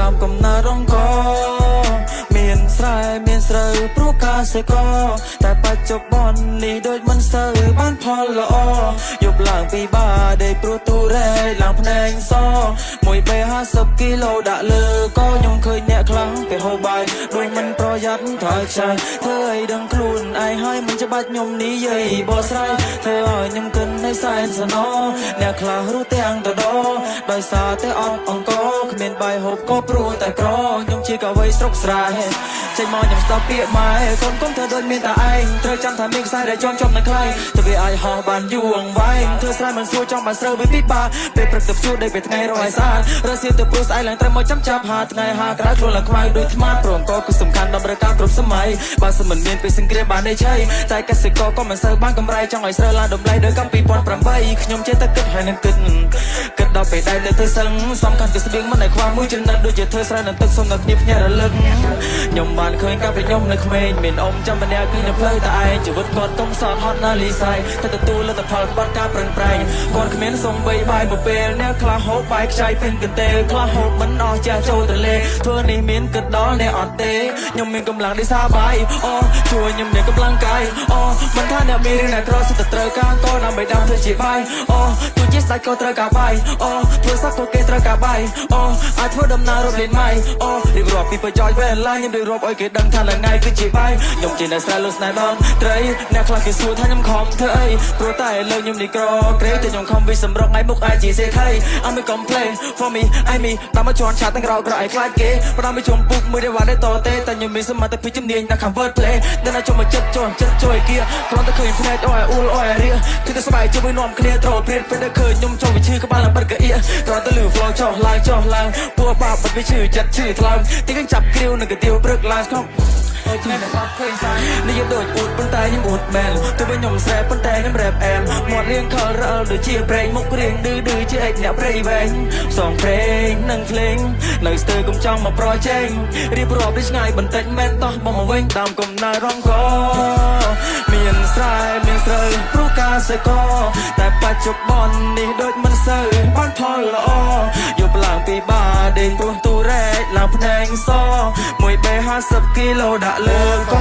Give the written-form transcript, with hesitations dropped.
ដើមកំណើតអង្គមានស្រែមានស្រូវព្រោះកសិករតែបច្ចុប្បន្ននេះដូចមិនសូវបានផលល្អយប់ឡើងពីបាដេកព្រោះទូរ៉េឡើងភ្នែកសមួយបេ50គីឡូដាក់លើកខ្ញុំឃើញអ្នកខ្លះគេហូបបាយដូចមិនប្រយ័ត្នថយខ្ចីធ្វើអីដឹងខ្លួនឯងហើយមិនច្បាច់ខ្ញុំនិយាយបកស្រាយធ្វើឲ្យខ្ញុំគិនในសែនសណអ្នកខ្លះរស់ទាំងតដដោយសារតែអត់អង្គគ្មានបាយហូបក៏ព្រោះតែក្រខ្ញុំជាកវីស្រុកស្រែចេញមកខ្ញុំស្ដាប់ពាក្យម៉ែកូនកុំធ្វើដូចមានតែឯងត្រូវចាំថាមានខ្សែដែលជាប់ជាប់នៅខ្លៃទៅវាអាចហោះបានយូរអង្វែងធ្វើស្រែមិនស្រួលចង់បានស្រូវវាពិបាកពេលព្រឹកទៅភ្ជួរដីពេលថ្ងៃរកឲ្យស្អាតរសៀលទៅព្រោះស្អែកឡើងត្រូវមកចាំចាប់ហាថ្ងៃហាក្រៅខ្លួនឡើងខ្មៅដូចថ្មព្រោះអង្គគឺសំខាន់ដល់ប្រការគ្រប់សម័យបើសិនមិនមានពេលសង្គ្រាមបានន័យឆៃតែកសិករក៏មិនសូវបានកម្រៃចង់ឲ្យស្រូវឡើងតម្លៃដូចកាំ2008ខ្ញុំចេះតែគិតហើយនឹងគិតគិតដល់ពេលដែលទៅធ្វើសឹងសំខាន់គឺស្បៀងមិនឲ្យខ្វះមួយចំណិតដូចជាធ្វើស្រែនឹងទឹកសុំដល់គ្នាភ្ញាក់រលឹកខ្ញុំបានឃើញកាលពីខ្ញុំនៅក្មេងមានអ៊ំចាំម្នាក់គឺនៅផ្លូវតែឯងជីវិតគាត់កុំសតហត់ណាលីស័យតែទទួលលទ្ធផលក្បត់ការប្រឹងប្រែងគាត់គ្មានសំបីបាយមួយពេលអ្នកខ្លះហូបបាយខ្ចីពេញកន្ទេលខ្លះហូបមិនអស់ចាស់ចូលទលេធ្វើនេះមានគិតដល់អ្នកអត់ទេខ្ញុំមានកម្លាំងដូចសាបាយអូជួយខ្ញុំមានកម្លាំងកាយអូមិនថាអ្នកមានឬអ្នកក្រសិតតែត្រូវការក៏ដើម្បីដាំធ្វើជាបាយអូទោះជាស្ដេចក៏ត្រូវការបាយអូធ្វើសត្វក៏គេត្រូវការបាយអូអាចធ្វើដំណើររាប់លានម៉ៃអូរៀបរាប់ពីប្រយោជន៍វេលាខ្ញុំរៀបរាប់ឲ្យគេដឹងថាថ្ងៃគឺជាបាយខ្ញុំជាអ្នកស្រែលោកស្នេហ៍ដល់ត្រីអ្នកខ្លះគេសួរថាខ្ញុំខំធ្វើអីព្រោះតែលើខ្ញុំនេះក្រក្រេតែខ្ញុំខំវិសម្រុកថ្ងៃមុខអាចជាសេដ្ឋី I'm a complain for me I me តាមមកជន់ឆាតទាំងក្រោក្រឲ្យខ្លាចគេផ្ដាំពីជុំពុកមួយដែលវ៉ាត់តទេតែខ្ញុំមានសមត្ថភាពជំនាញដល់ខាង word play ដល់ណាចូលមកចិត្តចូលចិត្តជួយគៀគ្រាន់តែឃើញភ្នែកអូយអ៊ូលអូយរៀគឺតែស្បែកជាមួយនាំគ្នាត្រូព្រាតពេលដែលឃើញខ្ញុំចូលវិឈឺក្បាលឡើងបិទកអៀគ្រាន់តែលឺ flow ចុះឡើងចុះឡើងពួកបាបបិទវិឈឺចិត្តឈឺថ្លើមទីកចាប់គ្រាវនឹងកាទៀវព្រឹកឡើងក្នុងថ្ងៃដែលអត់ឃើញសានេះយកដូចអួតប៉ុន្តែខ្ញុំអួតមែនទោះបីខ្ញុំស្រែប៉ុន្តែខ្ញុំរ៉េបអែមមាត់រៀងខលរអិលដូចជាប្រេងមុខរៀងឌឺឌឺជាអិចអ្នកព្រៃវែងផ្សងព្រេងនិងភ្លេងនៅស្ទើរកុំចង់មកប្រជែងរៀបរាប់ដូចឆ្ងាយបន្តិចមែនតោះបងមកវិញតាមកំណើរងកមានស្រែមានស្រូវព្រោះកសិករតែបច្ចុប្បន្ននេះដូចមិនសូវបានផលល្អយប់ឡើងពីបាដេកព្រោះទូរ៉ែកឡើងភ្នែកសមួយបេ50គីឡូដាក់លើក